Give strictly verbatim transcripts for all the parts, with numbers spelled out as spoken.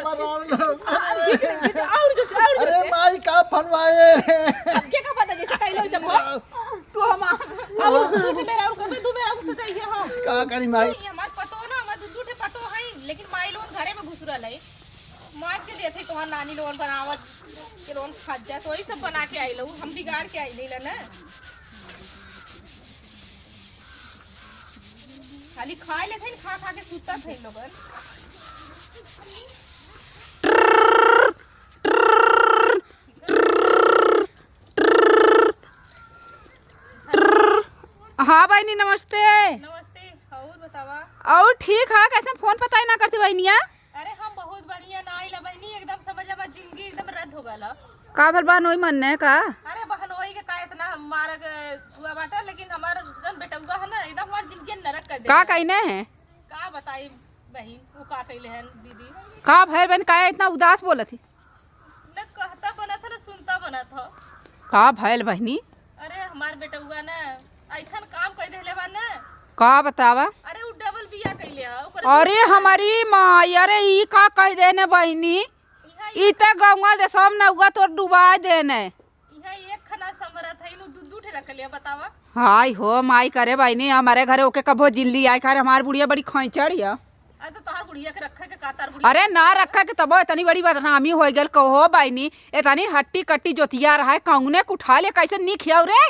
और जोर से, और जोर से। अरे माई, का फनवाए? अब के का पता जैसे कैले हो जब हो? तू हम, हम दू बेर और करबे, दू बेर और सजाइए हम। का करी माई? ये हमार पतो ना, हमार दू, दू ठे पतो है, लेकिन माई लोगन घरे में घुसरल है। मार के देथे तोहार नानी लोगन बनावत के लोगन खा जा, तो वही सब बना के आई लो, हम बिगाड़ के आई नहीं ना। खाली खाए लेथे, खा खा के सुतत है लोगन। हाँ बहिनी, नमस्ते। नमस्ते, और बतावा? और ठीक है, कैसे फोन पता ही ना करती बहिनिया? अरे हम बहुत बढ़िया ना आइला बहिनी, एकदम समझ ला, हमार जिंदगी एकदम रद्द हो गल। का भल बहनोई मन ने का? अरे बहनोई के का इतना मारग हुआ बाटे, लेकिन हमार जौन बेटउआ है ना, एकदम हमार जिंदगी नरक कर का देला। कइने है? का बताई बहिन, वो का कइले हन दीदी? का भइल बहन, का इतना उदास बोलत ही? न कहता बनत ह, न सुनता बनत ह। का भइल बहिनी? अरे हमार बेटउआ ना ऐसन काम कइ देले बा ना। का बतावा? अरे उ डबल बियाह कइले ह, ओकर अरे हमारी माई, अरे ई का कह देने बहिनी? इहाँ ई त गौवा देसवा में नउआ तोर डुबाइ देने। इहाँ एक खना समरत है, इनु दू दू ठे रख लिया, बतावा। हाय हो माई, करे बहिनी, हमारे घरे ओके कभो जिल्ली आए खाए, हमार बुढ़िया बड़ी खैचड़ हिया। अरे तो तोहार बुढ़िया के रखे के का, तार बुढ़िया अरे के ना रखे के, तबो इतनी बड़ी बदनामी होइ गल, कहो बहिनी, इतनी हट्टी कट्टी जोतिया रहा है, कौने कुठा ले, कैसे निक हियाउ रे?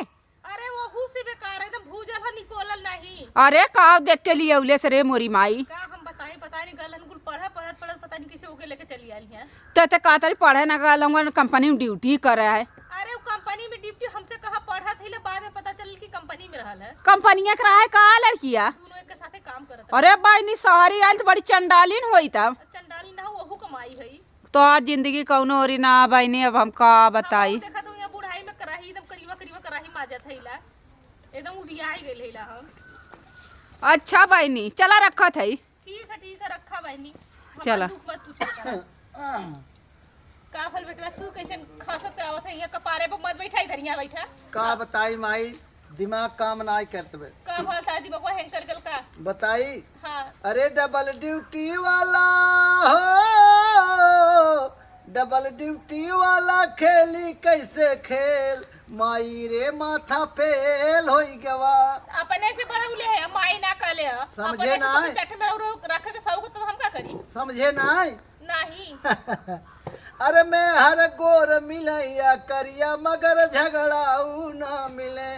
अरे वहू से बेकार है, एकदम भूजल है, निकोलल नहीं। अरे का देख के लिए उले से रे मोरी माई। का हम बताई, पता नहीं गलन कुल पढ़े, पढ़त पढ़त पता नहीं कैसे ओके लेके चली आली हैं। ते, ते का तरी पढ़े ना गल, हम कंपनी में ड्यूटी करे है। अरे वो कंपनी में ड्यूटी हमसे कहा पढ़त है, ले बाद में पता चल कि कंपनी में रहल है। कंपनिया के रहा है का लड़किया? दोनों एक के साथे काम करत अरे रहे। बहिनी, शहरी आइल त बड़ी चंडालिन होई तब। चंडालिन ना, वहू कमाई है। तोहार जिंदगी कौनो ओरी ना बहिनी, अब हम का बताई। देखत हूँ यहाँ बुढ़ाई में कराही, एकदम करिवा करिवा कराही माजत है ला। एकदम उबियाई गइल है ला हम। अच्छा बहिनी, चला रखत है। ठीक है, ठीक है, रखा बहिनी। हमार चला। दुख मत पूछा करा। का भल बेटवा, तू कैसे खांसत आवत है? यहाँ कपारे पर मत बैठा, इधर यहाँ बैठा। का बताई माई, दिमाग काम नाई करत बे। का भल था, दिमागवा हैंग कर गल का? बताई? हाँ। अरे डबल ड्यूटी वाला हो, डबल ड्यूटी वाला खेली कैसे खेल, माई रे माथा फेल होई गवा। अपने से बढ़ौले है, माई ना कहले है। समझे अपने से ना? तो चट में और रखे के सौ को तो हम का करी? समझे ना? नहीं। अरे मेहर गोर मिले या करिया, मगर झगड़ाऊ ना मिले।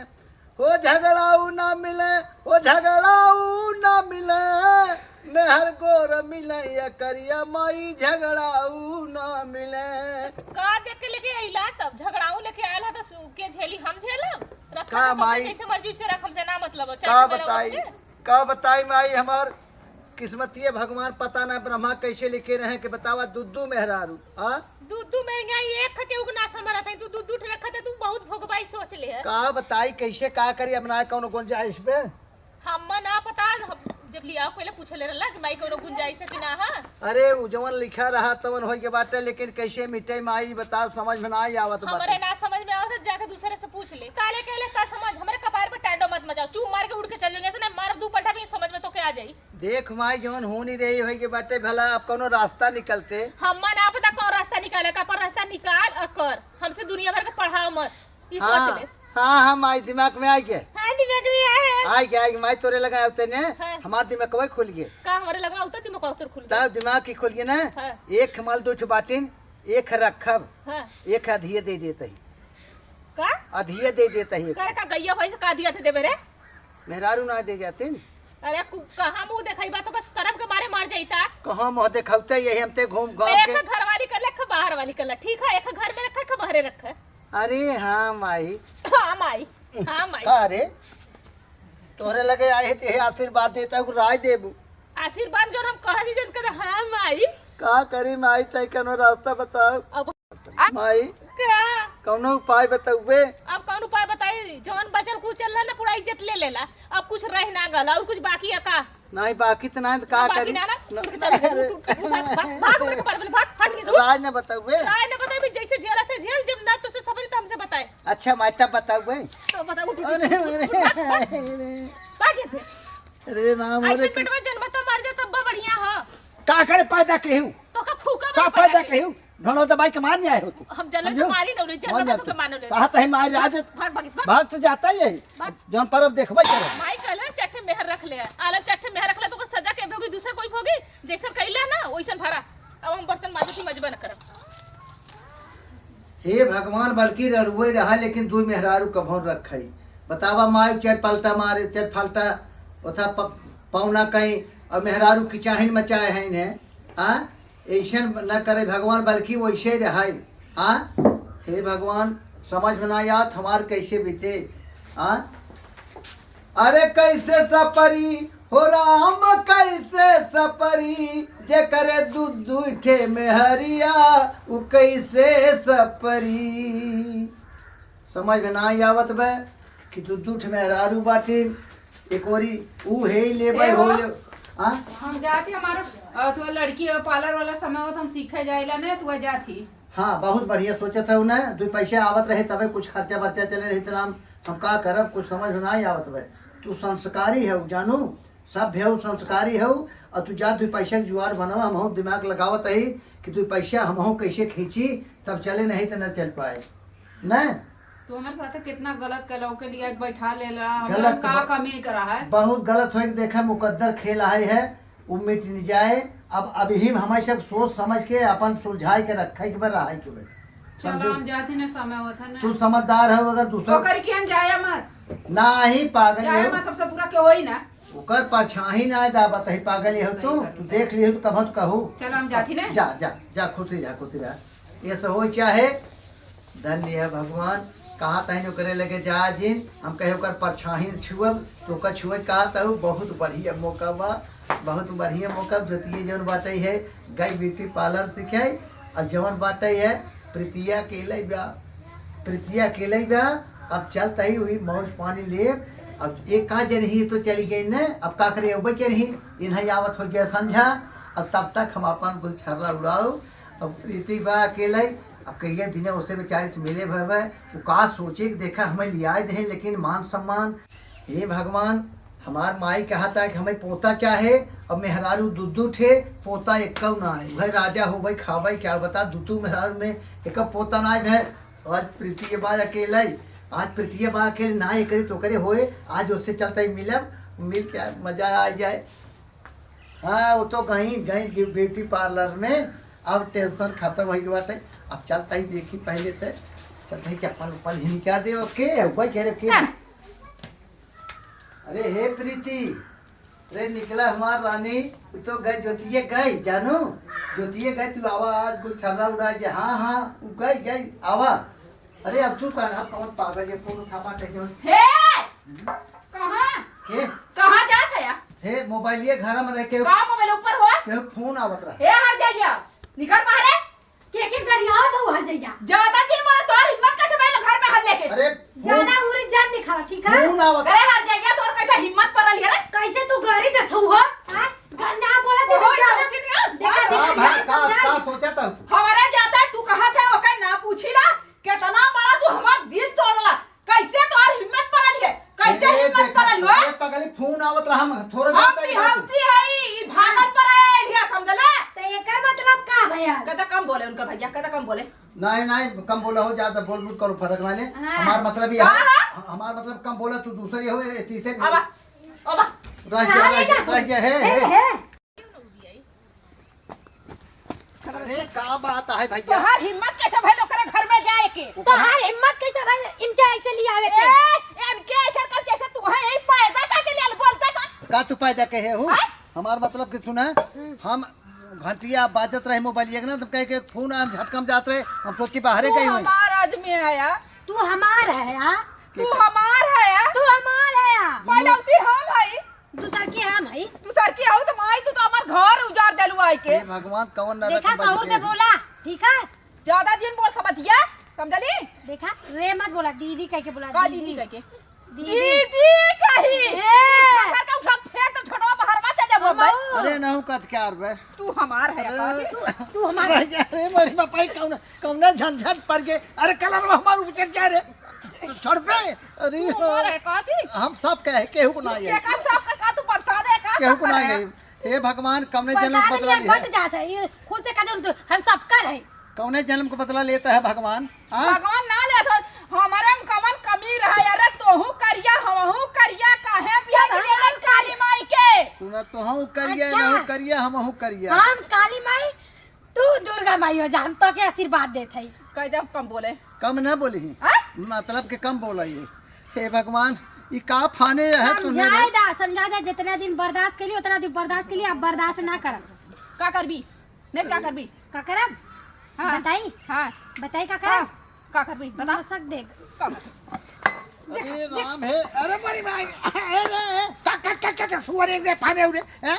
हो झगड़ाऊ ना मिले, हो झगड़ाऊ ना मिले। मेहर गोर मिले या करिया, माई झगड़ाऊ ना मिले। का देख के लेके अइला तब? झगड़ाऊ लेके आयल है तो सु-, के झेली, हम झेलब? रख का तो माई? जैसे मर्जी उसे रख, हमसे ना मतलब हो। का चाहे बताई? का बताई माई, हमार किस्मतिये भगवान पता ना ब्रह्मा कैसे लिखे रहे कि बतावा दुद्दू मेहरारू, हाँ? दुद्दू में यहाँ एक खे के उगना समरत है, तू दुद्दू ठे रखत है, तू बहुत भोगबाई सोच ले है। का बताई कैसे का करी, अब ना कौनो गुंजाइश पे। हम ना पता, हम जब लियाओ पहले पूछ ले रहला कि माई कौनो गुंजाइश है कि ना है। अरे उ जवन लिखा रहा तवन होई के बाटे, लेकिन कैसे मिटे माई बताओ, समझ में ना आई आवत बाटे। हमरे ना समझ में आवत है, जाके दूसरे से पूछ ले। काले कहले का समझ, हमरे कपार पे टैंडो मत मजाओ, चुप मार के उड़ के चल जाएंगे, ऐसे ना मारब दू पलटा भी समझ में तो क्या आ जाई। देख माई, जवन होनी रही होई के बाटे, भला अब कौनो रास्ता निकलते। हम्मा ना पता कौन रास्ता निकाले का, पर रास्ता निकाल और कर। हमसे दुनिया भर के पढ़ाओ मत, ई हाँ, सोच ले। हाँ, हाँ माई, दिमाग में आ गए। हाँ, दिमाग में आए। आ गए, आ गए माई, तोरे लगा आते ने, हाँ। हमार दिमाग कब खुल गए? का हमारे लगा उतर दिमाग उतर खुल गया? तब दिमाग की खुल गए ना। हाँ। एक माल दो ठो बाटिन, एक रखब, हाँ। एक अधिये दे देते ही। का? अधिये दे देते ही। करे का गैया भाई से का दिया थे देबे रे? मेहरारू ना दे जातिन। अरे कु-, कहाँ मुँह देखाई बा, तो का शर्म के मारे मर जाइता। कहाँ मुँह देखाउते, यही हम ते घूम घाम एक के। घर वाली कर ले, एक बाहर वाली कर ले, ठीक है, एक घर में रखे, एक बाहरे रखे। अरे हाँ माई। हाँ माई, हाँ माई। का रे? तोहरे लगे आए हैं, ते आशीर्वाद देता हूँ, राय देबू। आशीर्वाद जो हम कह दी, जन कर, हाँ माई। का करी माई, तय कनो रास्ता बताओ। अब माई, का? कौनो उपाय बतउबे? अब कौन उपाय बताई? जौन बचल कुचल रहा ना, पूरा इज्जत ले लेला। अब कुछ रह ना गल, और कुछ बाकी है का? नहीं, बाकी तो नहीं, तो का बाकी करी? ना, ना, न-, उठ के चल, अरे। उठ, उठ, उठ, भाग, भाग, भाग, उठ के भाग, भाग, भाग, भाग, भाग। राज ने बतउबे? राज ने बतउबे, जैसे झेला थे झेल, जब ना तो से समझ तो हमसे बताए। अच्छा, मैं तब बतउबे। तो बताओ, उठ, उठ, अरे, उठ, उठ, अरे, उठ, भाग, भाग। अरे। भाग यहाँ से। अरे राम, ऐसे अरे। पेटवा जन्मता मर जा, तब बढ़िया हो। का करे पैदा केहू? तो का फूका का फायदा कहियो? ढोंढो दबाई के मार नहीं आए हो तू। हम जनल तो समझो? मारी न उड़े, जनल मान तो जाते। के मानो ले। कहा तही मार आज भाग, भाग, भाग। भाग तो जाता ही है। भाग। जौन पर अब देखबे करो। माई कहले चट्टे मेहर रख ले। आलम चट्टे मेहर रख ले तो ओकर सजा के भोगी, दूसर कोई भोगी? जैसन कइला ना, वैसन भरा। अब हम बर्तन माजे की मजबा न करब। हे भगवान, बल्कि रड़ुए रहा, लेकिन दुई मेहरारू कभौन रखे। बतावा माई, चल पलटा मारे, चल फलटा, ओथा प-, पौना कहीं, और मेहरारू की चाहिन मचाए हैं इन्हें। हाँ? ऐसन न करे भगवान, बल्कि वैसे रहे। हाँ? हे भगवान, समझ में ना आवत हमार कैसे बीते। हाँ? अरे कैसे सपरी हो राम, कैसे सपरी, जे करे दू दू ठे मेहरिया, उ कैसे सपरी। समझ में ना आवत बे कि दू दू ठे मेहरारू बाटिन, एक ओरी ऊ हे ले ए बे हो हो। ले। हाँ? हम जात ही हमार, अ, तो लड़की पार्लर वाला समय हो तो हम सीखे जाइला ने, तू जात ही। हाँ, बहुत बढ़िया सोचत है उन्हें, दू पैसा आवत रहे तबे कुछ खर्चा बर्चा चले रही, इतना हम, हम का करब, कुछ समझ में ना आवत बे। तू संस्कारी है जानू, सभ्य हो, संस्कारी हो, और तू जा दू पैसा के जुगाड़ बनावा, हमहू दिमाग लगावत ही कि दू पैसा हमहू कैसे खींची, तब चले, नहीं तो न चल पाए। न? तू हमारे साथ कितना गलत कइला, ओके लिए बैठा लेला, हम गलत का ब-, कमी करा है? बहुत गलत होइके देखा, मुकद्दर खेल आए है, उ मिट न जाए। अब अभी हमारे सब सोच समझ के अपन सुलझाए के रखे के बा, रहे के बा। चला, समझू? हम जाती ना, समय होता ना। तू समझदार हो, अगर दूसरा ओकर के हम जाया मत। नाही, पागल जाया हो। मत, हमसे बुरा के होई ना। ओकर परछाही ना आए दा, बताही पागल ये हो सही तू, बात तू है। देख लियो तो कब तो कहू। चला, हम जाती ना। जा, जा, जा, खुशी रहा, खुशी रहा। ये सब हो चाहे धन्य है भगवान। कहा तहन ओकरे लगे जा जिन, हम कहे ओकर परछाही छुअब, तो ओकर छुए कहा तहु, बहुत बढ़िया मौका बा, बहुत बढ़िया मौका। जोतिए जौन बाटे है, गई ब्यूटी पार्लर सीखे, और जौन बाटे है, प्रीतिया अकेले बा, प्रीतिया अकेले बा। अब चलत ही वही मौज पानी ले। अब एक का जन ही तो चली गई न, अब का करे, अब के रही, इन्हें आवत हो गया संझा। अब तब तक हम अपन गुलछर्रा उड़ाओ। अब प्रीति बा अकेले, अब कहिए दिने उसे बेचारी से मिले भवे, वो का सोचे कि देखा हमें लियाए दे, लेकिन मान सम्मान। हे भगवान, हमार माई कहा था कि हमें पोता चाहे, अब मेहरारू दू दू ठे, पोता एक्कौ ना है। वह राजा हो भाई, खावे क्या बता, दू दू मेहरारू में एक पोता ना है। आज प्रीति के बाद अकेले, आज प्रीति के बाद अकेले ना एकरे तो करे होए, आज उससे चलता ही मिलब, मिल के मजा आ जाए। हाँ, वो तो गई, गई ब्यू-, ब्यूटी पार्लर में, अब टेंशन खत्म होइ गई बाटे। अब चलता ही देखी पहले ते, चलता ही चप्पल उप्पल ही निकाल दे, ओके, ऊपर कह रहे, ओके। हाँ। अरे हे प्रीति, अरे निकला हमार रानी, तू तो गई, ज्योतिये गई, जानू, ज्योतिये गई, तू आवा आज गुलछर्रा उड़ा के, हाँ, हाँ, उ गई, गई, आवा। अरे अब तू कहना, अब कौन पागल है, फोन उठावा कैसे हो? हे! कहाँ? के? कहाँ जात है यार? हे, मोबाइल ये घर में रह के का मोबाइल ऊपर हो? के फोन आवत रहा। हे, हर जाइया, निकल बाहरे। के के गरियावत हो, हर जाइया। ज्यादा दिन मार, तोर हिम्मत कैसे भइल घर में हल लेके? अरे, फोन ज्यादा उरी जान दिखावा, ठीक है? फोन आवत। अरे, हर जाइया, तोर कैसे हिम्मत पड़ल है रे? कैसे तू गाड़ी देत हो, हाँ? घर ना बोला तो ओहो, ज्यादा सोचिन है। देखा, हाँ, देखा, हाँ, का, समझा का दे। सोचत है तू? हमारा जाता है, तू कहाँ था, ओके ना पूछी ला। कितना बड़ा तू हमार दिल तोड़ला। कैसे तोहार हिम्मत पड़ल है? कैसे ए, हिम्मत देखा, पड़ल हो? ए, पगली, फोन आवत रहा, हम थोड़ा हम देर तक बिहावती है, ई भागल पर आए लिया, समझले? तो एकर मतलब का भैया? कदा कम बोले उनकर भैया, कदा कम बोले। नहीं, नहीं, कम बोला हो, ज्यादा बोल मत करो, फर्क ना ले। हाँ। हमार मतलब ये हाँ, है, हाँ। ह-, हमार मतलब कम बोला, तू दूसरी हो, ए, तीसरी हो। आवा, आवा। रह जा, हाँ, रह ये जा, जा, रह जा, हे, हे, हे। हे। अरे, का बात है भैया? तोहार हिम्मत कैसे भइल ओकरे घर में जाए के? तोहार हिम्मत कैसे भइल इनके ऐसे ले आवे के? ए, इनके ऐसे कर जैसे तू है, यही पैदा करके ले आल, बोलता कर। का तू पैदा कहे हो? हैं? हमार मतलब कि सुना, हम्म। हम घंटिया बाजत रहे मोबाइल एक ना, तुम कहे के फोन आम झटकम जात रहे, हम सोची बाहरे तू गई हुई। हमार आदमी आया। तू हमार है, हाँ? तू हमार है, हाँ? तू हमार है, हाँ? पहले होती हम आई। दूसर की हम हई। दूसर की हऊ त माई, तू तो हमार घर उजाड़ देलू आई के। हे भगवान, कौन नरक देखा, में सहूर बच से गई? बोला, ठीक है? ज्यादा जिन बोल समझिया, समझली? देखा, रे मत बोला, दीदी कह के बोला, का दीदी। दीदी कह के? दीदी। दीदी कही। ए। पकड़ के उठा फेंक तो छोटवा बहरवा चल जाबो हम बे। अरे नहु कत क्या रे? तू हमार है अरे। का? तू, तू हमार है। अरे मोरी बापाई कौन, कौन झंझट पड़ गए? अरे कलर में हमार उतर जा रे। छोड़ बे। अरे तू हमार है का थी? हम सब कहे, केहू को ना तू ये। के का सब का, का तू प्रसाद है का केहू सब को ना है? ये। हे भगवान, कौने जन्म के बदला लिहे? बट जा से, ये खुद से कह दे, हम सब कर है। कौने जन्म के बदला लेता है भगवान? हाँ? भगवान ना लेत हो, हमारे में कवन कमी रहा? अरे तोहू करिया, हमहू करिया, काहे बियाह के लिए काली माई के? तू ना तोहू करिया, अच्छा। हमहू करिया, हमहू करिया। हम काली माई, तू दुर्गा माई हो जा, हम तो के आशीर्वाद देत हई। कह दे कम बोले। कम ना बोली ही। हाँ? मतलब के कम बोला ये। हे भगवान, ई का फाने है तू? समझाए दा, समझा दे, जितना दिन बर्दाश्त के लिए, उतना दिन बर्दाश्त के लिए, अब बर्दाश्त ना करब। का करबी? नहीं, का करबी? का करब? हाँ। बताई? हाँ। बताई का करब? हाँ। का करबी? बता। मसक देख। का? अरे राम है, अरे मोरी माई, अरे, अरे, का, का, का, का, का, सुअर एक रे, फाने उरे, हैं?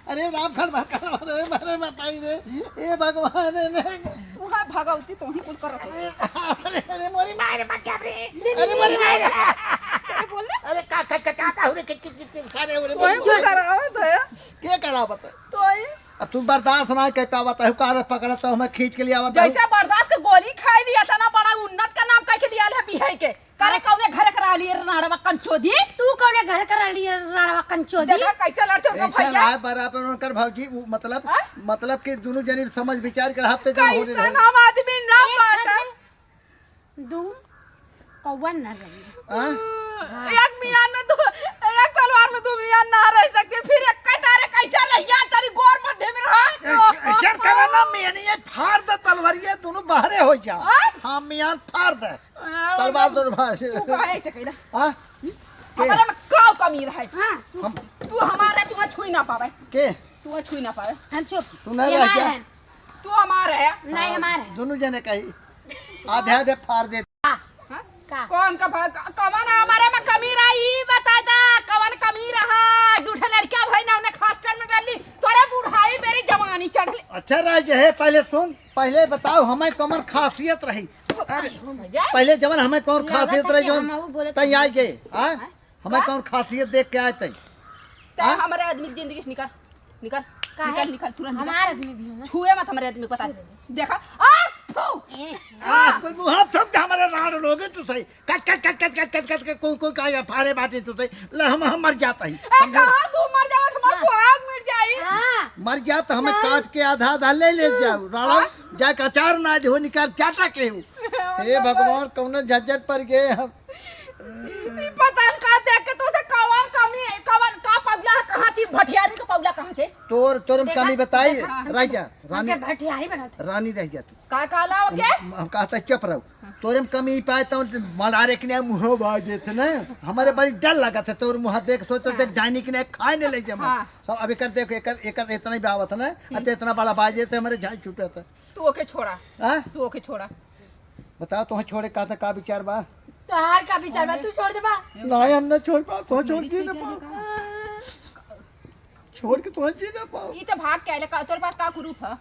अरे राम खड़ भर कर, अरे, अरे, बताई रे, ए भगवान, रे। वहाँ भगवती तो ही कुल करत है। अरे, अरे, मोरी माई रे, मत जा रे। ले, ले, अरे, ले, मोरी ले, माई रे। ले। अरे, बोल ले। अरे, का, का, का, का, का, उरे, कित, कित, कित, कित, फाने उरे, वही बोल। कुल करावत है। के करावत है? तो ही। अब तू बर्दाश्त ना कर पावत है, कागज पकड़त हो, हमें खींच के ले आवत है। जैसे बर्दाश्त के गोली खाई लिया था ना, बड़ा उन्नत का नाम कह के लिया ले बिहाई के। करे कौने घर के रहली रे राड़वा कंचोदी? तू कौने घर के रहली रे राड़वा कंचोदी? देखा कैसे लड़ते उनका ऐसा भैया। ना है बराबर उनकर भौजी, उ मतलब, हाँ? मतलब कि दोनों जनी समझ विचार कर हफ्ते जन होने कैसन रहे। हम आदमी ना एक बाटा। घर में दू कौआ न रही। हाँ? हाँ। एक मियान में दो, एक तलवार में दो मियान ना रह सकते, फिर एक तारे कैसे रहिया तेरी गोर मध्य में रहा? ऐसे, ऐसे करा ना, मियान ये फाड़ दे तलवार, ये दोनों बाहरे हो जा। हाँ? हाँ, मियान फाड़ दे। हाँ, तलवार मतलब, दोनों बाहर से। तू काहे ऐसे कैला? हाँ? के? हमारे में का कमी रहे? हाँ, तू, हम तू हमारे, तू छुई ना पावे। के? तू छुई ना पावे। हम चुप। तू नहीं ये रह हमारे जा। हैं। तू हमारे है। नहीं, हाँ, हमारे हैं। दोनों जने कही। आधे आधे फाड़ दे। हाँ? का? कौन का भा-, क-, कवन हमारे में कमी रहा, ई बता दा, कवन कमी रहा? दू ठे लड़कियां भई ना, उन्हें hostel में डाली, तोरे बुढ़ाई मेरी जवानी चढ़ली। अच्छा रह जे है, पहले सुन, पहले बताओ हमें कमर खासियत रही। अरे, हो मजा। पहले जवन हमें कौन लागत खासियत है रही कि जवन हम वो बोलत तई हई। आए गए, हाँ? हाँ? हमें का? कौन खासियत देख के आए तई? तै हाँ? हमारे आदमी की जिंदगी से निकल, निकल, काहे? निकल, निकल, तुरंत निकल। हमार आदमी भी हो ना। छुए मत हमारे आदमी को, बता दे। देखा, आ, फू! ए, आ, हाँ। कोई मुँह हाथ ठोक दे हमारे राड़ लोगे तो सही। कच, कच, कच, कच, कच, कच, कच के कोई, कोई का फाड़े बाटे तो सही। ले हम, हम मर जाता ही। ए, समझो? कहाँ तू मर जावा, हमार हाँ। सुहाग मिट जाई। हाँ। मर जा तो हमें हाँ। काट के आधा, आधा ले ले जाओ। राड़ा हाँ। जाके अचार ना हो निकाल चाटा के हो। हे भगवान, कौनो झंझट पर गए हम। ई पता न का देख के तू से कवन कमी, कवन का पगला है, कहाँ थी भटियारी का पगला कहाँ थे? तोर, तोर में देखा? कमी बताई, देखा? रह जा, रानी। हमके भटियारी बनाते। रानी रह जा तू। का कहला ओके? हम, हम कहता चुप रहो। हाँ। तोरे में कमी पाए तो मलारे के नहीं मुँह बाजे थे ना। हमारे बड़ी डर लगा था तोर मुँह देख सोचते थे हाँ। डाइनी के नहीं खाए नहीं ले जमा। हाँ। सब अब एकर देख, एकर, एकर इतना ही बावत ना। हम्म। अच्छा इतना बड़ा बाजे थे हमारे झाई छूटा था। तू ओके छोड़ा। हाँ? तू ओके छोड़ा। बताओ, तुम्हें छोड़े का था, का विचार बा? तोहार का विचार बा? अरे। तू छोड़ देबा? नहीं, हम ना छोड़ पाओ, तुम्हें छोड़ जी ना पाओ। छोड़ के तुम्हें जी ना पाओ। ई तो भाग के आइले, का, तोरे पास का proof है?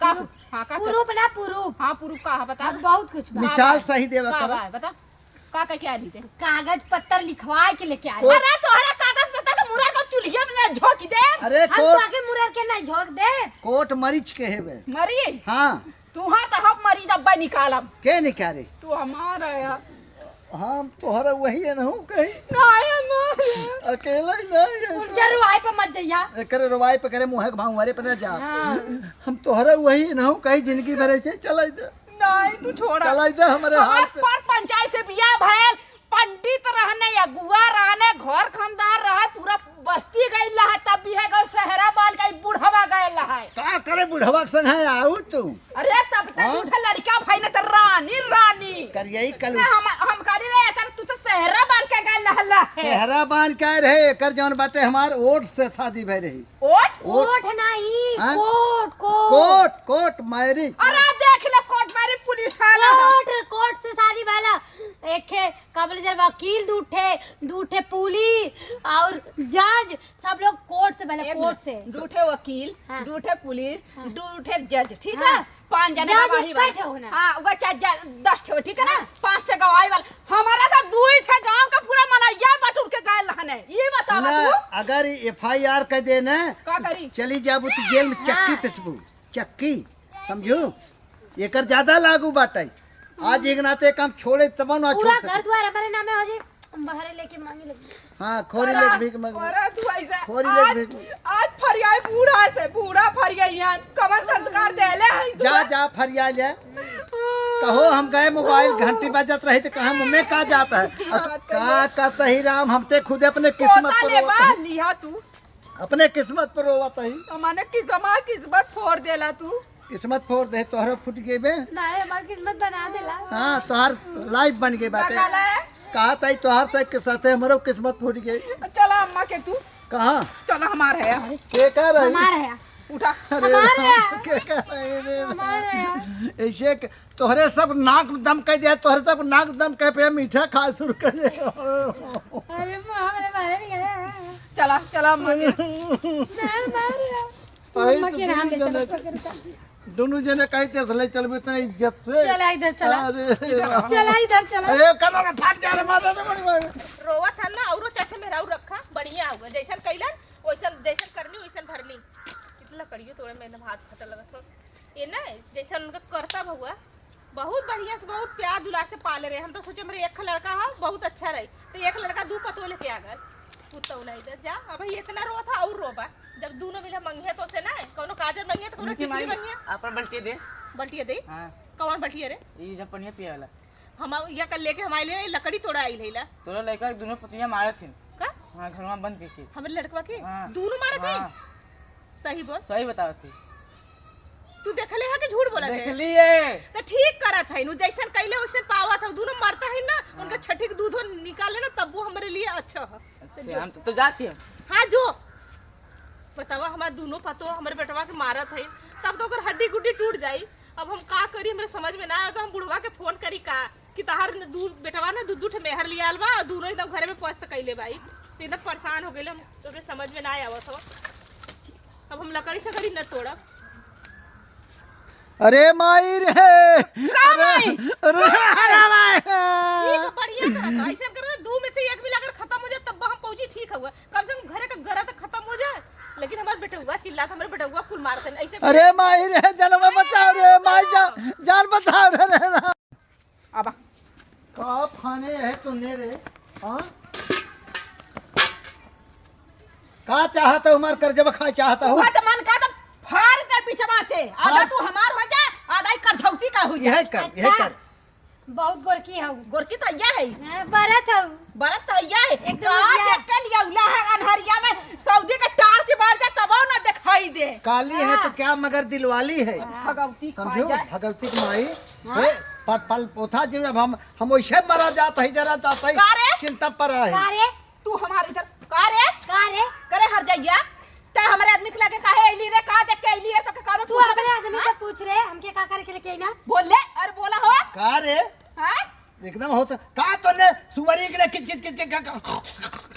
का proof? हाँ, का proof? Proof ना, proof। हाँ, proof का है, बता। अब बहुत कुछ बा। मिसाल का बा? सही देवा का करा। बा, बता। का कह के आइली ते? कागज पत्तर लिखवा के लेके आइली। कोर्ट अरे, तोहरा कागज पत्तर तो मुरा को चुल्हिया में ना झोंक दे। अरे, हम कोर्ट तो आके मुरर के ना झोंक दे। कोर्ट मरीज के हेबे। मरीज? हाँ। तुहार तो हम मरीज अब्बा निकालब। के निकाले? तू हमार है यार। हम तोहरा वही एनहू कही। नहीं, हमार है। अकेला ही नहीं है। उनके रुआई पे मत जइया। एकरे रुआई पे करे मुँह के भांवरे पे ना जा। हाँ। हम तोहरा वही एनहू कही जिंदगी भर ऐसे चलाई दे। नहीं, तू छोड़ा। चलाई दे हमरे हमार हाल पे। पर पंचायत से बियाह भयल, पंडित रहने, अगुआ रहने, घर खानदार रहे, पूरा बस्ती गइल रहे, तब भी है गो सेहरा बांध के बुढ़वा गइल रहे। का करे बुढ़वा के संग है आऊ तू? अरे तब तक हाँ? उठे लड़का भाई ने तो रानी, रानी। करियई कलू। ना हम, हम करी रहे, तर तू तो सेहरा बांध के गइल रहला है। सेहरा बांध के रहे, एकर जौन बाटे हमार ओट से शादी भई रही। ओट? ओट। ओट नहीं, हाँ? Court, court. Court, court marriage। अरे देख ले कोट marriage पुलिस थाना है। कोट, कोट से शादी भइला। एक ठे कबल जल वकील, दू ठे, दू ठे पुलिस और जज, सब लोग कोट से भइला, एक कोट से। दू ठे वकील, हाँ। दू ठे पुलिस, हाँ। दू ठे जज, ठीक हाँ। है? पाँच जने जज गवाही वाला। इक्का ठे हो ना। हाँ, वो चाहे ज-, दस ठे हो, ठीक है ना? हाँ। पाँच ठे गवाही वाला। हमारा तो दू ही ठे गांव का पूरा मनैया बटुर के गए रहने। ये बतावा ना, तू। अगर ये F I R कर दे ना, का करी? चली जाबू तू जेल में, चक्की हाँ। पिसबू, चक्की, समझू? एकर ज्यादा लागू बाटे। आज एक नाते काम छोड़े तब ना पूरा छोड़ सके। घर द्वार हमारे नामे हो जाए, हम बाहर लेके मांगे लगे। हाँ, खोरी लेके भीख मांग। अरे तू ऐसे खोरी लेके आज, भीख मांग। आज फरियाई बूढ़ा से, बूढ़ा फरियाई यहाँ कवन संस्कार देले है तू? जा, जा, फरिया ले। कहो हम गए, मोबाइल घंटी बजत रही तो कहा मम्मी का जाता है? अब का, का सही राम, हम ते खुद अपने किस्मत पोता पर ले रोवत बा, हई। लिहा तू। अपने किस्मत पर रोवत हई। तो माने कि हमार किस्मत फोड़ देला तू। किस्मत फोड़ दे, तोहरो फूट गई बे। नहीं, हमार किस्मत बना देला। हाँ, तोहार लाइफ बन गई बाटे। बगल है। कहा ताई तोहार से के साथे हमरो किस्मत फूट गई। चला अम्मा के तू। कहाँ? चला हमार है। के कह रही? हमार है। उठा। अरे हमार राम, है। के कह रही रे? हमार है। ऐसे के, तोहरे सब नाक दम कह दे, तोहरे सब नाक दम कह पे मीठा खा शुरू कर दे। अरे माँ, अरे बाहर गया। चला, चला अम्मा के। मैं हमार है। आई मम्मा तो के नाम दोनों लेते जने, रहो, पकड़ के। दोनों जने कहीं ते ले चलबे इतना इज्जत से। चला इधर चला। अरे चला इधर चला। अरे कमर में फाट जा रे, मार रे, मार रे। रोवत है ना, औरो चट्टे में राउर रखा, बढ़िया होगा। जैसन कैलन, वैसन, जैसन करनी, वैसन भरनी। कितना लकड़ियों तोड़े में एकदम हाथ फटे लगत हो। ये ना, जैसन उनका करतब हुआ, बहुत बढ़िया से, बहुत प्यार दुलार से पाले रहे। हम तो सोचे, मेरे एक लड़का है, बहुत अच्छा रही, तो एक लड़का दू पतोह लेके आ गए। कुत्ता उलाई दे, जा, अब ये इतना रोत है और रोबा। जब दोनों मिला मंगिया तो से ना, कोनो काजर मंगिया तो कोनो उनकी टिकुली माई मंगिया। आपन बल्टिया दे। बल्टिया दे? हाँ। कौन बल्टिया रे? ये जब पनिया पिए वाला। हम या कल लेके हमारे लिए लकड़ी तोड़ा आई लेला। तोरा लड़का दोनों पतोहिया मारत हिन। का? हाँ, घर में बंद करके। हमरे लड़कवा के? हाँ। दोनों मारत हाँ। हिन? सही बोल। सही बतावत ही। तू देखले है कि झूठ बोलत है? देखली है। तो ठीक करत है, नु जैसन कैले वैसन पावत है, दोनों मरता है ना, हाँ। उनका छठी के दूधो निकाले ना, तब वो हमरे लिए अच्छा है। अच्छा, जो हम तो, तो जाती हम। हाँ, जो। बतावा, हमार दोनों पतोह हमरे बेटवा के मारत है, तब तो ओकर हड्डी गुड्डी टूट जाई। अब हम का करी, हमरे समझ में ना आवे, तो हम बुढ़वा के फोन करी का कि तहार न दू बेटवा ना दू दू ठे मेहर लियाल बा, और दोनों एकदम घरे में पस्त कैले बाई। तो एकदम परेशान हो गइल हम, तो हमरे समझ में ना आवत हो। अब हम लकड़ी सकड़ी न तोड़ब। अरे माई रे! का अरे, माई? अरे, का माई? अरे माई! ई तो बढ़िया करत है। ऐसे करत है, दू में से एक भी अगर खत्म हो जाए, तब हम पहुंची ठीक हुआ। कम से कम घरे का गरा तो खत्म हो जाए। लेकिन हमार बेटउआ चिल्लात, हमार बेटउआ कुल मारत है। ऐसे अरे माई रे, जनवा बचाओ रे, माई जा-, जान बचाओ रे, रे, रे। आबा। का फाने है तूने रे? हाँ? का चाहत है, हमार करजवा खाए चाहत है? तू हट मन का तो फाड़ दे बिचवा से। आधा हाँ। तू हमार हो जा, आधा ही करझौसी का हो जा। यह कर, यह अच्छा। कर। बहुत गोरकी हऊ। गोरकी तो यह है। हाँ, बरत हऊ। बरत तो यह है। एकदम का यह। देख के लिया उला है अनहरिया में सऊदी के टार्च बार जा तबो ना दिखाई दे। काली है तो हाँ। क्या मगर दिलवाली है। भगवती समझो, खाए जाए। भगवती की माई। हाँ? हे, पल, पल पोथा जी, अब हम, हम वैसे मरा जात है, जरा जात है, का रे? चिंता पर है। का रे? तू हमारे इधर, का रे? का रे? करे हर जइया, ते हमारे आदमी के लगे काहे अइली रे? का देख के अइली है? तो के कानो तू पूछ अपने रे? आदमी हाँ? से पूछ रे, हमके का करे के लेके आई ना? बोल ले, अरे बोला हो। का रे? हाँ? एकदम होत, का तोने सुअरी के किच किच किच किच का, का, का,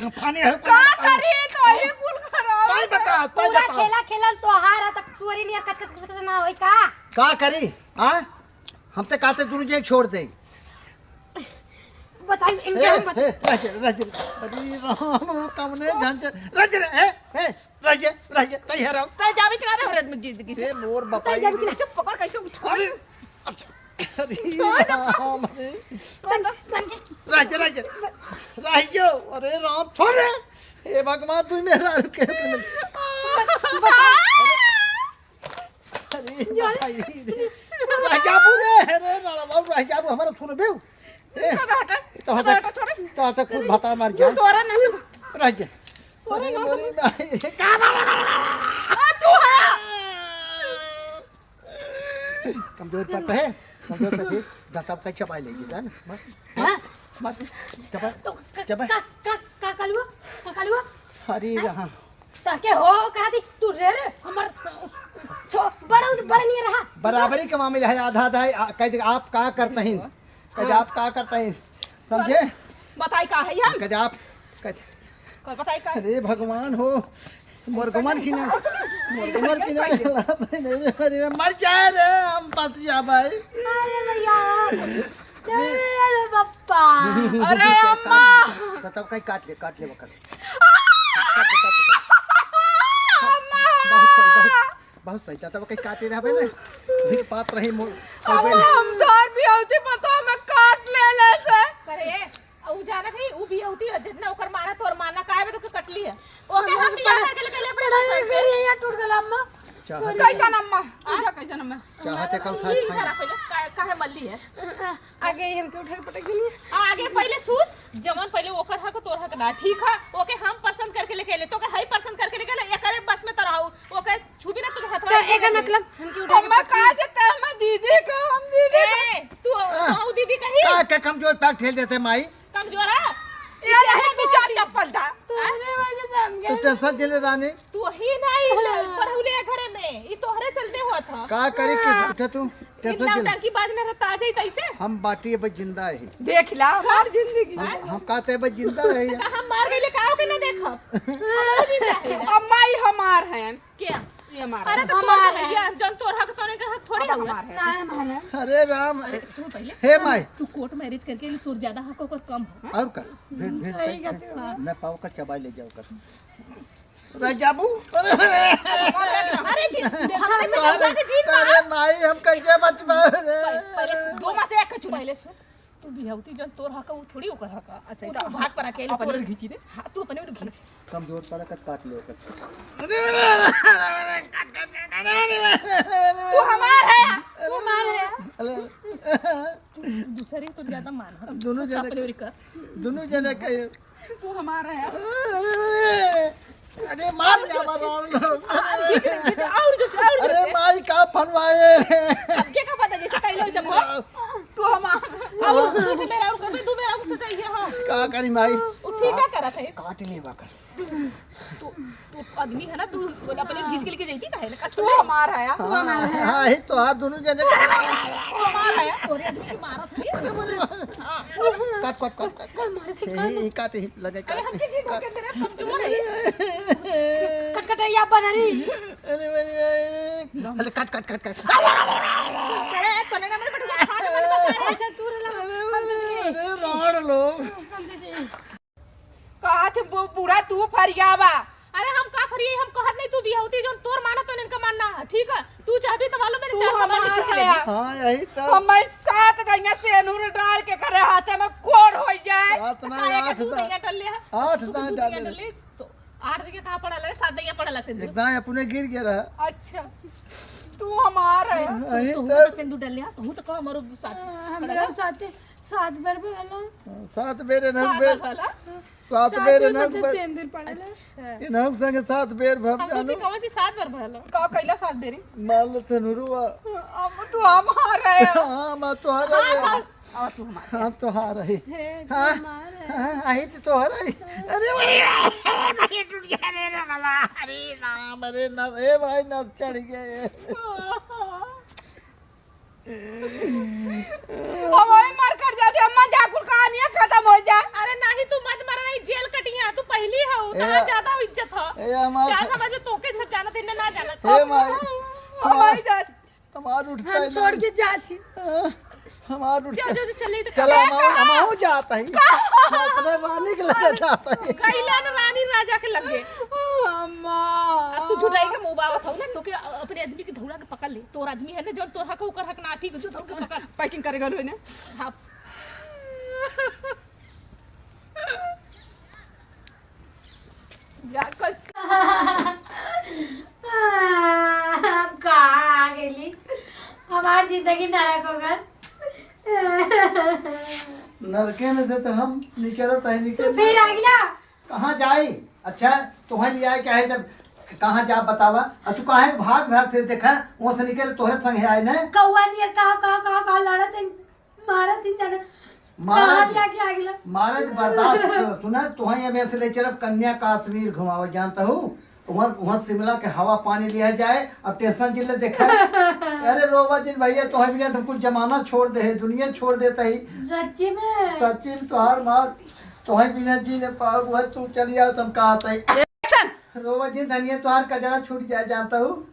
का, पानी है का कोई? करी तो ये कुल खराब। तोय बता, तोय पूरा बता। खेला खेलल तोहार है, तक सुअरी नियर कच कच कच कच ना होई का? का करी? हाँ? हम ते कहते दोनों जे छोड़ दे। बताई, इनके ए, हम बता- ए, रह जा, रह जा। अरे राम, कमने जान जा। रह जा, ए, ए, रह जा, रह जा, तैयार रहो। तै जावे के ना रहे जिंदगी से। ए, मोर तै बताई। जावे के ना, चुप पकड़, कैसे उठा? अरे, अच्छा, अरे छोड़ दे। राम, अरे। छोड़ दे। रह जा, रह जा। रह जा, अरे राम, छोड़ रे। ए भगवान, तू मेरा रुके। बता। अरे, अरे जो भाई रे, रह जाबू रे, रे, रे, बाबू, रह जाबू, हमारा सुन बेऊ। ए, तो हटा, तो हटा, तो हटा, छोड़े। तो हटा, खुद भता मार जा। तोरा नहीं। रह जा। तोरा अरे, नहीं। मेरी माई रे, का मारे, मारे, मारे? आ, तू है। कमजोर पड़ता है, कमजोर पड़ता है। दांत आपका चबाई लेगी, जान। मार, हाँ? मार, चबा, तो क-, चबा। का, का, का कलुआ? का कलुआ? अरे हाँ? राम। ताके हो, कहा दी, तू रे रे, हमर छो-, बड़ा, बड़ा नहीं रहा। बराबरी का मामला है, आधा आधा है, आ, कह दे, आप का करते हैं? कह दे, आप का करते हैं? समझे? बताई का है यार? कह दे, आप, कह दे। कोई बताई का? अरे भगवान हो, मोर गमन की ना, मोर गमन की ना, अरे मर जाए रे, हम फंस जा भाई। अरे भैया, अरे बप्पा। अरे अम्मा। तो तब कहीं काट ले, काट ले, वो काट। काट ले, काट ले, काट ले। बहुत सही, बहुत, बहुत सही। तब कहीं काटे रहबे ना। वही बात रही मोर। अब हम तोर भी होती पता, मैं काट ले लेते। करे। उ जानत है, उ बियहुती है, जितना ओकर माना तोर माना, काहे बे तोके कटली है? ओके हम बियाह करके लेके ले अपने पढ़ाई। मेरी यहाँ टूट गला अम्मा। चाहत है कैसन अम्मा? पूछा कैसन अम्मा? चाहत है कल ई खाए, खाए। सारा पहले का-, काहे मल्ली है? आगे इनके उठा के पटक देनी। आगे पहले सुन, जवन पहले ओकर हक तोर हक ना, ठीक है? ओके हम पसंद करके लेके ले, तोके हई पसंद करके लेके ले, एकरे बस में तो रहो, ओके छुबी ना तोके हथवा तो में एकर देबे। मतलब हमके उठा के अम्मा पटक कहा देते हैं, अम्मा दीदी को, हम दीदी को। ए, तू, आ, तू दीदी कही? का, का कमजोर पैर ठेल देते माई? कमजोर है? ये रहे दो चार चप्पल था। तोहरे वजह से हम तू गए। टेंशन जिले रानी। तू ही नहीं पढ़ौले है घरे में, ई तोहरे चलते हुआ था। का करी कि उठे तू? टेंशन इतना जिले। टंकी बाज न रहता, आ जाई तैसे। हम बाटी अब जिंदा है। देख ला, हमार जिंदगी। हम, हम कहते अब जिंदा है। तो हम मार गइले, का ओके ना देखब? हम जिंदा है। अम्मा, ई हमार हैं। क्या? ये हमार अरे है। तो हमार तोर है। भैया, जौन तोर हक, तोरे के हक थोड़ी अब हमार है। ना, हमार है। अरे राम। अरे सुन पहले। हे माई। तू कोर्ट मैरिज करके लिए तोर ज्यादा हक ओकर कम हो। और का? भेज, भेज, सही भेज, कहते हो। भेज। मैं पाव का चबाई ले जाओ कर। रह जाबू। अरे, अरे। अरे जी, हमरे में अरे, रउआ के जीन बा। अरे माई, हम कैसे बचबा रे? पहले, पहले सुन, दो में से एक के चुन। पहले सुन। तू बिहौती जौन तोर हक, उ थोड़ी ओकर हक। अच्छा, उ तो तू भाग पर अकेले अब पनीर ओकर घींची दे। हाँ, तू पनीर घींच। कमजोर पड़ा कट काट ले ओकर। तू हमार है, तू हमार है। अरे। तू दूसरे की तो ज्यादा मान है। अब दोनों जने अपने ओरी कर। दोनों जने का तू हमार है। अरे, अरे, मार और क्या जोर से। मार, मार। अरे, और जोर से, और जोर अरे, से। माई का फनवाए। अब के का पता जैसे कैलो जब हो। तू हमार। अब झूठ मेरा और कभी दू मेरा उससे चाहिए, हाँ। का करी माई? वो ठीक है करत है। काट ले बाकर। तू, तू आदमी है ना, तू बोला अपने घींच के लेके जाती काहे ना? तू हमार है, तू हमार है। हाँ, ही तो आप दोनों जने। तू हमार है, तोरे आदमी की मारत है। हाँ। काट, काट, काट, काट। मारे थे, ये, ये काट, ही लगे अरे काट। हमके जी को के तेरे कमजोर है। कट, कट, या बना रही। अरे, अरे, अरे, अरे। अरे, काट, काट, काट, काट। अरे, तने ना मेरे बेटे को खा के मत बता। अच्छा, तू रला। अरे, अरे, राड़ लो। कहा थे बू-, बूढ़ा तू फरियावा। अरे हम का फरियाई, हम कहत नहीं तू बिहौती जौन तोर माना तो इनका मानना है, ठीक है? तू चाहबी तो मालूम है तू चार सौ हमार खींच लेबी। हाँ, यही तो। हमें सात गइया सेनुर डाल के करे हाथे में कोड़ हो जाए। सात ना, काहे का आठ दू दा-, गइया डाल ले है? आठ तू दा दू गइया डाले। डाल ले, तो आठ गइया कहाँ पड़ल है? सात गइया पड़ल है सेनुर। एक दाएं अपने गिर गया रहा। अच्छा, तू हमार है। यही तू तो। तो सेनुर डाल ले, हाँ, तू तो कहो हमारो साथ हाँ, पड़ल हमरा है। साथे सात बार भला। सात बेर एनहु सात बेर। भला? सात सात बेर बेर एनहु मतलब बेर। सेंदूर पड़ल है। अच्छा। एनहु संगे सात बेर भब हम जानू। सोची कौन सी सात बार भला? का कैला सात बेरी? माल तनुरुआ। अब तू हमार है। हाँ, मैं तोहार हाँ, है। सात। अब तू हमार है। हम तोहार है। हे, तू हाँ, हमार है। हाँ, आई तो तोहार है। अरे भाई, भाई टूट गया रे, रे बाबा। अरे राम, अरे राम, ए भाई, नस चढ़ गए। हमारे मर कर जाते, अम्मा जा कुल कहानियां खत्म हो जाए। अरे नाही, तू मत मर, नाही जेल कटिया, तू पहली हो, ए, तोरा ज्यादा इज्जत हो। ए, हमार क्या समझ में तोके सब जानत, इन्हें ना जानत। ए, माई, हमारी जात। हमार उठता हम है छोड़ ना। के जाती। हाँ, हमार उठता जा, है। जा, जा, चल, नहीं तो चला, क्या हम, हम जाता है। अपने रानी के लगे जाता है। कैलन रानी राजा के लगे। अम्मा। अब तू झुठाई के मुंह बावत हो ना, तो के अपने आदमी के धौरा के पकड़ ले। तोर आदमी है ना, जौन तोर हक ओकर हक ना, ठीक, जो धौर के पकड़। पैकिंग करे गलो ने। हाँ। जा कर। हम कहाँ आ गेली? हमार जिंदगी नरक हो गल। नरके में से तो हम निकलत है, तू निकल। फिर आ गेला? कहाँ जाई? अच्छा, तोहे लिया के आए जब कहाँ जा बतावा? और तू काहे भाग भाग फिर देखा, वहाँ से निकल तोहे संग है आए न। कौआ नियर कहाँ, कहाँ, कहाँ, कहाँ लड़त है, मारत है जाना। मारत कहाँ लिया के आ गेला? मारत बर्दाश्त कर, सुना, तोहे अब ऐसे ले चलब कन्या काश्मीर घुमावे, जानता हूँ? वहाँ, वहाँ शिमला के हवा पानी लिया जाए, अब टेंशन जिले देखा। अरे रोवा जिन भैया, तोहे बिना तो कुल जमाना छोड़ दे है, दुनिया छोड़ देता ही। सच्ची में? सच्ची में तोहार माँ तोहे बिना जी न पाओ, वह तू चली आओ, तुम कहा था। एक्शन। रोवा जी धनिया, तोहार कजरा छूट जाए, जानता हूँ।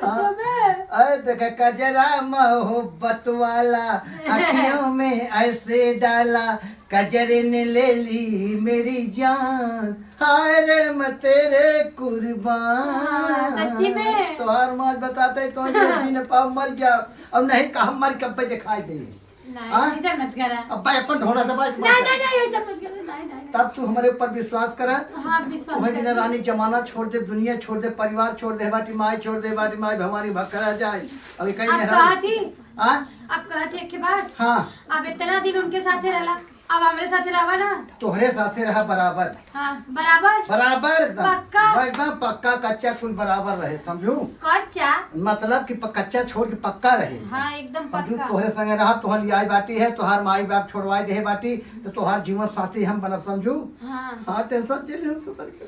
हाँ। तुम्हें? अरे देखे, कजरा मोहब्बत वाला, अखियों में ऐसे डाला, कजरे ने ले ली मेरी जान, हाय रे मैं तेरे कुर्बान। हाँ, सच्ची में? तोहार माँ बताते, तो जी न पाओ, मर गया। अब नहीं कहा, मर कब पे दिखाई दे। नहीं, हाँ? ऐसा मत करा। अब भाई अपन ढोला दबा के नहीं, मत नहीं, नहीं, ऐसा मत करा, नहीं, नहीं, नहीं। तब तू हमरे ऊपर विश्वास करा। हाँ, विश्वास तुम्हें बिना करा। रानी जमाना छोड़ दे, दुनिया छोड़ दे, परिवार छोड़ दे बाटी, माई छोड़ दे बाटी, माई भवानी भक्करा जाए। अभी कहीं आप नहीं कहा रहा। थी? हाँ? आप कहा थी एक बात? हाँ। अब इतना दिन उनके साथे रहला, अब हमरे साथे रहवा ना। तोहरे साथे रहा बराबर। हाँ, बराबर? बराबर एकदम। पक्का? हाँ, एकदम पक्का, कच्चा कुल बराबर रहे, समझू? कच्चा? मतलब कि प-, कच्चा छोड़ के पक्का रहे। हाँ, एकदम समझू, पक्का। तोहरे संगे रहा, तोहर लियाई बाटी है, तोहार माई बाप छोड़वाई देहे बाटी, तो तोहार जीवन साथी हम बनब, समझू? हाँ। हाँ, tension चले हम सुधर के।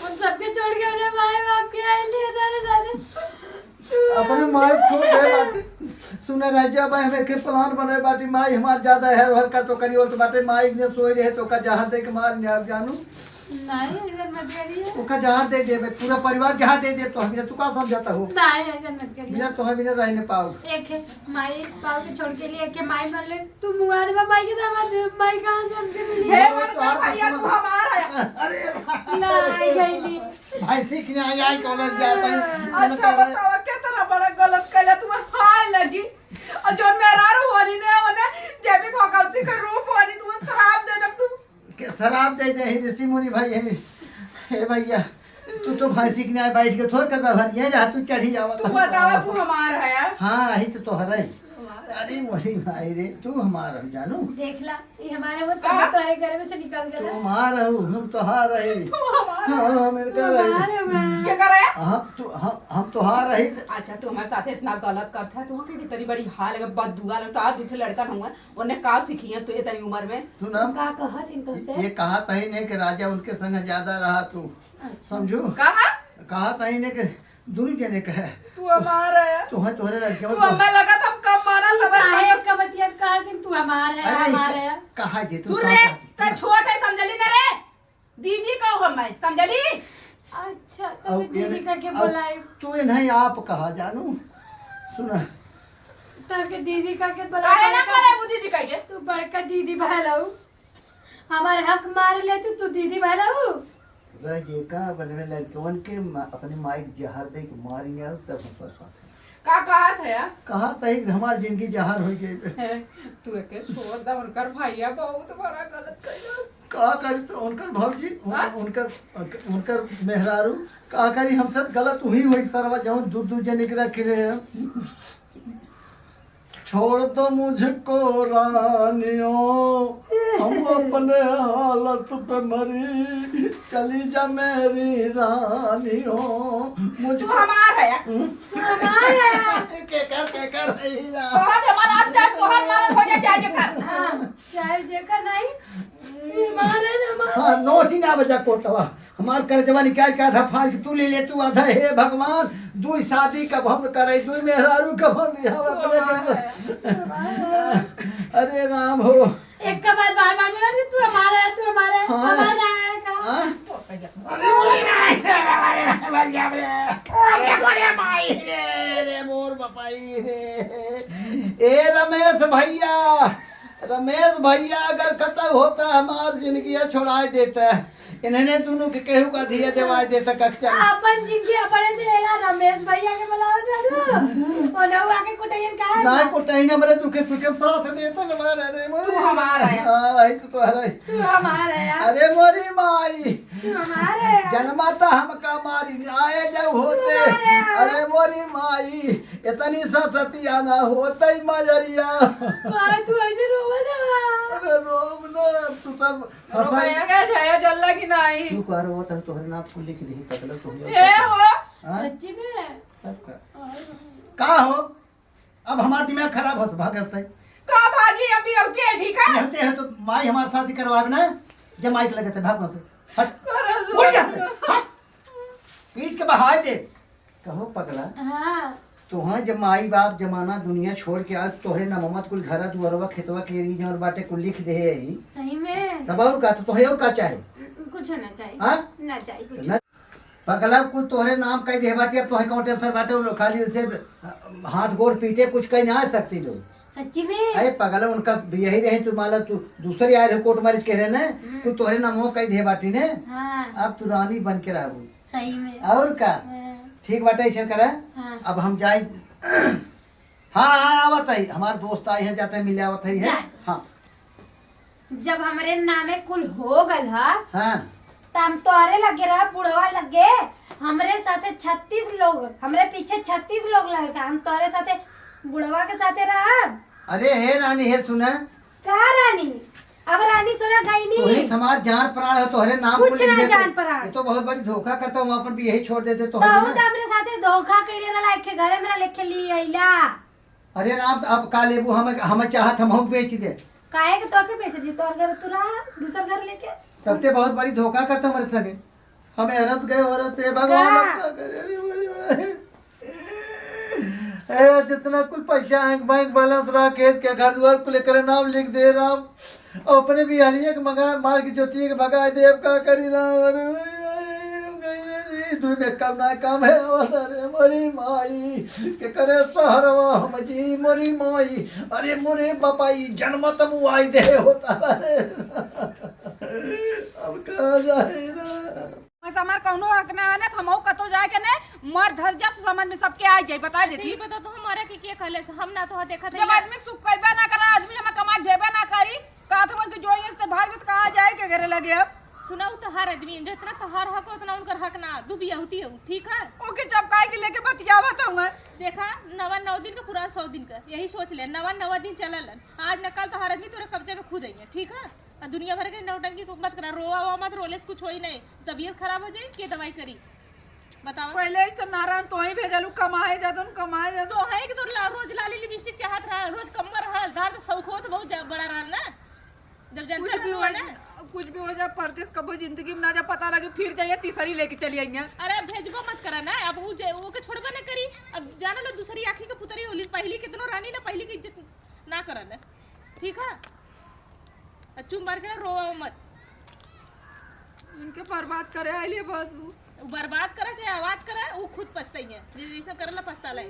उन सबके छोड़ के अपने माई बाप के आए लिए, दादा, दादा। अपने माई को दे बाटी। सुने रह जा भाई, हमें के plan बने बाटी, माई हमार ज्यादा है, हर का तो करी और तो बाटे, माई ने सोई रहे तो का जहर दे के मार ने आप जानू। नहीं, ऐसा मत करिए। ओका जहर दे देबे, पूरा परिवार जहर दे दे, तो हम तू का समझता हो? नहीं, ऐसा मत करिए। बिना तो हम बिना रह नहीं पाओ। एक है माई पाओ के छोड़ के लिए, एक है माई मर ले, तू मुआ दे माई के दामाद, माई कहाँ से हमसे मिली? हे वो तो मरकर आप भैया, तू समझ हमार है। अरे ला, आई गई ली। भाई सीख नहीं आई, आई कॉलेज जाता है। अच्छा बतावा, के तरह बड़ा गलत कैला, तुम्हें हाय लगी। और जो मेहरारू होनी ने, उन्हें जे भी भगवती के रूप होनी, तुम्हें शराब दे दब तू। के शराब दे दे ही ऋषि मुनि भाई है। हे भैया, तू तो भाई सीख नहीं आई, बैठ के थोड़ कर दहर, ये रहा तू चढ़ी जावा तू तो बतावा, तू हमार है यार। हाँ, यही तो तोहर है। हमार है। अरे मोरी भाई रे, तू हमार है जानू। देख ला, ये हमारे वो का? तोहरे घर में से निकल गया तू ना। हमार हो, हम तोहार रहे। तू हमार हाँ, है। हम इनका तू रहे। हमार है, मैं। क्या कर रहा है? हम तो, हम, हम तोहार रहे। अच्छा, तू हमारे साथ इतना गलत करता है, तू के इतनी बड़ी हाल है, बददुआ लगता है, दूसरे लड़का न हुआ, उन्हें का सीखी है तू इतनी उम्र में? तू ना, का कहत इन तो से? ये कहा तही नहीं कि राजा उनके संग ज्यादा रहा तू। अच्छा। समझू? कहा? कहा तही नहीं कि दोनों जने का है। तू हमारा है। तू है, तोहरे लड़के तू में तो हमें लगा था हम कम मारा तू तब काहे हम इसका बतिया कहा कि तू हमार है, अरे, हमार क-, है? कहा जे तू सुन कहा रे, था? तो छोट है, समझली ना रे? दीदी कहो हम, मैं समझली? अच्छा, तो अब मैं दीदी ये, करके अब बुलाई। तू इन्हें आप कहा जानू। सुना। तो के दीदी करके बुलाई, काहे ना बड़का बोले वो दीदी कह के? तू बड़का दीदी भलऊ। हमार हक मार ले तू, तू दीदी भलऊ। रह जे का, अपने लड़कवन के मा-, अपने माई के जहर दे के मारी आओ, तब हम पर साथ हैं। का कहत है यार? कहत है कि हमार जिंदगी जहर हो गई। है, तू एके छोड़ दा, उनकर भैया बहुत बड़ा गलत कइला। का करी तो उनकर भौजी, उन-, हाँ? उनकर, उनकर मेहरारू, का करी हमसे गलत हुई हुई सरवा, जौन दू दू जने के रख ले हैं। छोड़ दो मुझको रानियों, हम अपने हालत पे मरी, चली जा मेरी रानियों। मुझको तू हमार है। हम्म? तू हमार है। केकर, केकर है हीरा? तोहर हमार, आज चाहे तोहर मरद हो जाए, चाहे जेकर। हाँ, चाहे जेकर नहीं, तू हमार है ना, हमार। हाँ, नोची ना बजा कोटवा। हमार करजवा निकाल के आधा फाड़ के तू ले ले, तू आधा। हे भगवान, दुई शादी कब हम करे, दुई मेहरारू कब हम लियावे अपने घर में। अरे राम हो। एक का बार बार बार बोला कि तू हमारा है, तू हमारा है, हाँ। हमारा है का? हाँ? अरे मोरे माई रे, अरे मोरे माई रे, अरे मोरे माई रे, अरे मोर बपाई रे। ए रमेश भैया, रमेश भैया अगर कतौ होता, हमार जिंदगी छोड़ाए देता। इन्हने दुनू के केहू का धिया देवाए देता कक्षा। अपन जिंदगी अपने से लेला, रमेश भैया के बुलाओ जानू। ओनहु आके कुटैयन का है ना ना? कुटैयन हमरे दुखे सुखे साथ देता हमारे रे मोरे। तू हमार है। हाँ, आई तो तोहरा है। तू हमार है यार। अरे मोरी माई। तू हमार है यार। जन्मा तो हमका मारी आए जाऊ होते। तू हमार है यार। अरे मोरी माई, इतनी सा सतिया ना होते ही मजरिया। माई, तू ऐसे रोवत हवा। अरे रोब ना, तू तब रुपया का छाया जल्ला की नाही। तू कह रहे हो तो तोहरे नाम को लिख दे, पकड़ो तुम लोग। ए हो। हाँ? सच्ची में? तब का? का हो? अब हमार दिमाग खराब होत भागत है। का भागी अभी औते है, ठीक है? होते है तो माई हमार शादी करवावे ना, जब माई के लगे थे, भाग मत। हट। अरे उठ जा, हट। पीट के बहाय दे। कहो पगला। हाँ। तोहरे जब माई बाप जमाना दुनिया छोड़ के आज तोहरे नाम मत कुल घरा दुआरवा खेतवा के री जौन बाटे कुल लिख दे है। सही में? तब और का, तो तोहरे और का चाहे? कुछ ना चाहे। हाँ? ना चाहे कुछ। ना, पगला कुल तोहरे नाम कह दे बाटे, अब तोहे कौन tension बाटे, वो लोग खाली उनसे हाथ गोड़ पीटे, कुछ कह ना सकती लोग। सच्ची में? अरे पगला, उनका यही रहे, तू माला तू दूसरी आए रहे कोर्ट मैरिज के रहे ने, हम्म। कुल तोहरे नाम कह दे बाटी ने। हाँ। अब तू रानी बन के रहबू। सही में। और का? हाँ। ठीक बाटे, ऐसे करा। हाँ। अब हम जाई, हाँ, हाँ, आवत है, हमार दोस्त आई है, जाते मिले आवत है, है? जा। हाँ। जब हमरे नामे कुल हो गल ह, हाँ। त हम तोहरे लगे रह, बुढ़वा लगे, हमरे साथे छत्तीस लोग, हमरे पीछे छत्तीस लोग लड़का, हम तोहरे साथे, बुढ़वा के साथे रहब। अरे हे रानी, हे सुना। का रानी? अब रानी सोना गई नी। तोही त हमार जान प्राण है, तोहरे नाम कुछ कुल ना लिखे जान थे। प्राण। ये तो बहुत बड़ी धोखा करता हूँ, अपन भी यही छोड़ देते तो तोहू ना। त हमरे साथे धोखा कइले रहला, एक घरे मेरा लेके ली अइला। अरे राम, त अब का लेबू? हम, हम चाहत हमहू बेच दे। काहे के तोके बेच दी? तोर घर तू रहा, दूसर घर लेके। तब ते बहुत बड़ी धोखा करता हमारे संगे। हमें औरत गए, औरत, हे भगवान, का? अब का करे? अरे, अरे, अरे। ए, जितना कुल पैसा, बैंक बैलेंस रहा, खेत के घर दुआर कुल एकरे नाम लिख दे राम। अपने भी हलिया के मंगा, मार के जोतिया के भगा दे, अब का करी राम? अरे, अरे, अरे, अरे, दुई में कम ना काम है, अरे, मोरी माई, के करे सहरवा हम जी, मोरी माई, अरे, मोरे बापाई, जन्म तब आई दे होता, अरे, अब कहाँ जाए राम? बस हमार कौनो हक ना है ना, त हमहू कतो जाए के ने, मर धर जाब त समझ में सबके आ जाई, बता अच्छा, देती। ई बता, तू हमारा के के कहले से? हम ना तोहा देखत जब हई। आदमी के सुख कइबे ना करा, आदमी हमें कमा देबे ना करी, कहत हमन के जो ये से भाग त कहाँ जाए के घरे लगे अब? सुनाऊ, तोहार आदमी, जितना तोहार हक, उतना उनकर हक ना, दू बियाहुती हो, ठीक है? ओके, जब काहे के लेके बतियावत हूँ। देखा, नवा नौ दिन का पूरा सौ दिन का, यही सोच ले, नवा नवा दिन चलल। आज न कल तोहार आदमी तोरे कब्जे में खुद आई है, ठीक है? आ दुनिया भर के नौटंकी को मत करा, रोवा, रोवा मत, रोले से कुछ होई नहीं, तबीयत खराब हो जाई, के दवाई करी? बताओ। पहले ही सब नारायण तो ही भेजलू, कमाए जातन, कमाए जातन। तो है कि तो ला-, रोज लाली लिपस्टिक चाहत रहा, रोज कमर रहा, दार तो शौक होत बहुत जा-, बड़ा रहा ना। जब जनता कुछ भी हो रहलू ना। जा, कुछ भी हो जाए, परदेस कबो जिंदगी में ना जा, पता लगे फिर जाइए, तीसरी लेके चली आइए। अरे भेजबो मत करा ना, अब उ जे, ओके छोड़बे ना करी। अब जाना लो, दूसरी आँखी के पुतरी होली, पहली कितनो रानी ना, पहली की इज्जत ना करल है, ठीक है? आ चुप मार के ना रोवा मत। इनके बर्बाद करे आइल है बस उ। उ बर्बाद करे चाहे आबाद करे, उ खुद पछताई है। जे, जे सब करला पछताला है।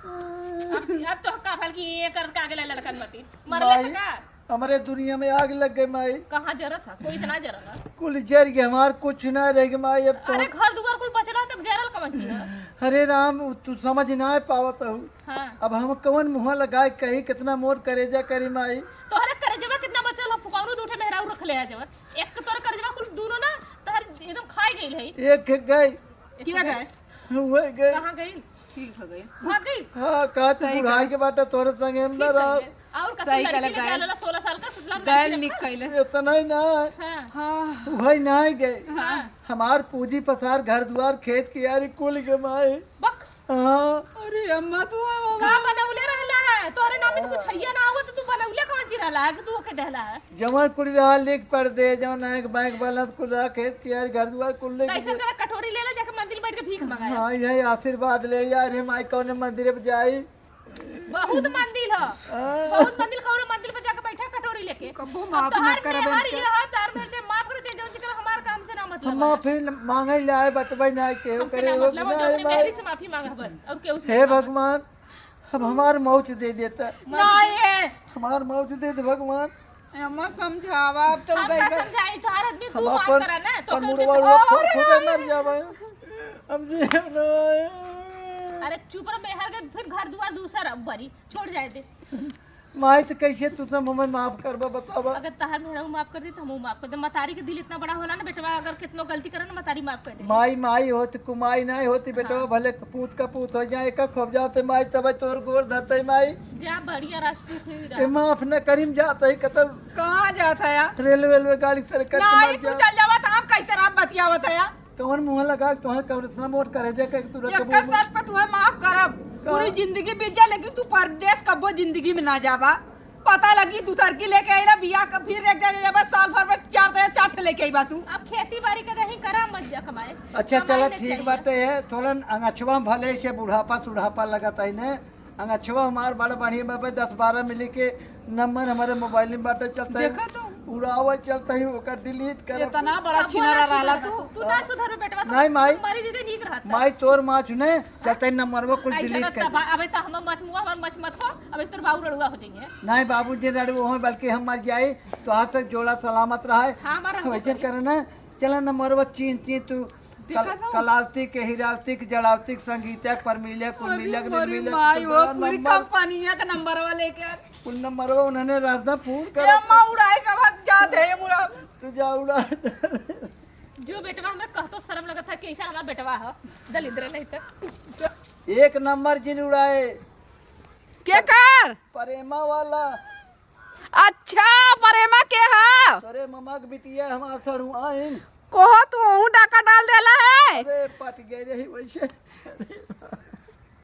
अब, अब तो का भल कि ये कर का गेला लड़कन मती। मरले से माई, का? हमरे दुनिया में आग लग गई माई। कहाँ जरत है? कोई इतना जरत है? कुल जर गए हमार, कुछ ना रह गए माई। अब तो अरे घर दुआर कुल बचला तब जरल कवन चीज है? अरे राम, तू समझ ना पावत हूँ। हाँ। अब हम कवन मुँह लगाए कही, कितना मोर करेजा करी माई। तोहरे करेजवा कितना बचल हो, फुकौनू दू ठे मेहरारू रख ले है जवन। एक तोरे करेजवा कुल दूनो ना, तोहर एकदम खाए गइल है। एक गई। के गए? हुए गए। कहाँ गई? ठीक हो गई। भाग गई? हाँ, का तू सही बुढ़ाई कहला। के बाटा तोरे संगे हम ना ठीक रहो। है। और कथी सही लड़की कहला, लेके गैल। आला सोलह साल का सुतला गैल लड़की निक रखा? कैले। इतना ही ना। हाँ। हाँ। वही ना गए। हाँ। हमार पूजी पसार, घर दुआर, खेत कियारी कुल के माई। बक। हाँ। अरे अम्मा, तू है मम्मा। का बनौले रहला है? तोहरे नाम में तो कुछ हैया ना हुआ, तो तू बनौले कौन चीज रहला है कि तू ओके देहला है? जवन कुल रहा लिख पढ़ दे, जवन बैंक, बैंक बैलेंस कुल रहा, खेत कियारी, घर दुआर कुल ले कैसे गए। तेरा कटोरी ले ले, जाके मंदिर बैठ के भीख मंगाया। हाँ, यही आशीर्वाद ले यार, हे माई, कौन मंदिर पे जाई? बहुत मंदिर है, हाँ। बहुत मंदिर, कौन मंदिर पे जाके बैठा कटोरी लेके। कबो अब माफ तोहार मत करबे मेहर इनके। ये है, तार मेहर से माफ करे, चाहे जौन चीज करे, हमार काम से ना मतलब हम है। माफी न-, मांगे ले आए, बतबे ना केहू हमसे करे, ना वो मतलब है, जो बिना अपने भाई। मेहरी से माफी मांगा बस, और केहू से हे मत मांगा। भगवान, अब हमार मौत दे देता। नहीं है। हमार मौत दे दे भगवान। ए, अम्मा समझावा, अब तो हम गई का गई। समझाई, तोहार आदमी हम तू माफ अपन, करा ना, तो अपन कम से मुड़वा कम उड़वा खो-, अरे खुदे भाई। मर जावे। हम जी ना। अरे चुप रह, मेहर के फिर घर दुआर दूसर अब बरी, छोड़ जाए दे। माई तो कैसे तू सब हमें माफ करबा, बतावा। अगर तहार मेहरारू माफ कर दी तो हमहू माफ कर दे। मतारी के दिल इतना बड़ा होला ना बेटवा, अगर कितनो गलती करे ना मतारी माफ कर दे। माई माई होत, कुमाई नहीं होती बेटवा, हाँ। भले पूत का पूत हो जाए, एक खोप जाते माई, तब तोर गोर धरते माई। जा बढ़िया रास्ते से ही ए, रह। माफ न करीम जात है कतब। कहाँ जात है यार? रेलवे, रेलवे गाड़ी से कट के नहीं, मर तू जा। चल जावा तो हम कैसे रात बतियावत है यार? कौन मुँह लगा, तोहर कौन इतना मोट करे जे के तू रखबो एकर मुँह? सच पे तुहे माफ करब। का? पूरी जिंदगी बीत जाए, लेकिन तू परदेस कब्बो जिंदगी में ना जाबा। पता लगी दूसर की लेके आइला, बियाह का फिर एक जगह जाबा, साल भर में चार जगह चार ठे लेके आइबा तू। अब खेती बाड़ी का दही करा मत जा कमाए। अच्छा, कमाए चला न ठीक चाहिए। बाटे है, थोड़ा अंगछवा में भले से बुढ़ापा सुढ़ापा लगत है ने, अंगछवा हमार बड़ा बढ़िया बा, दस बारह मिली के नंबर हमारे मोबाइल में बाटे, चलता है, देखा तो। उड़ावा चलता है, ओकर डिलीट कर। इतना बड़ा छिनारा रहला तू। तू ना सुधरबे बेटवा, तो नहीं माई, तुम्हारी जिदे नीक रहता। माई तोर माँ चुने, चलता है नंबर वो कुल ऐसा डिलीट कर रहता दे। बा-, अबे तो हम मत मुआ, हमार मच मत को, अबे तोर बाऊ रड़ुआ हो जाइए। नहीं बाबू जी रड़ुआ हो, बल्कि हम मर जाए तो आज तक जोड़ा सलामत रहा है। हाँ, हमारा हम हमको ऐसे करिए। करे ना, चला नंबर वो चीन चीन तू कल-, देखा था? कलावती के, हीरावती के, जड़ावती के, संगीता के, परमिलिया के, उर्मिलिया के, अरे निर्मिलिया के, माई, तो वो बड़ा पूरी नंबर। कंपनिया का नंबरवा लेके आ। कुल नंबरवा उन्होंने रास्ता फोन ए करा। अम्मा, उड़ाए के बाद जा दे, मुड़ा। तू जा उड़ा। जो बेटवा हमरा कहतो शर्म लगत है कि ऐसा हमारा बेटवा है, दलिद्र नहीं तो। एक नंबर जिन उड़ाए। के कर? प्रेमा वाला। अच्छा, प्रेमा के हा? अरे ममा के बिटिया हमार सड़ुआइन। कोहो तू हूँ डाका डाल देला है? अरे पट गए रही वैसे।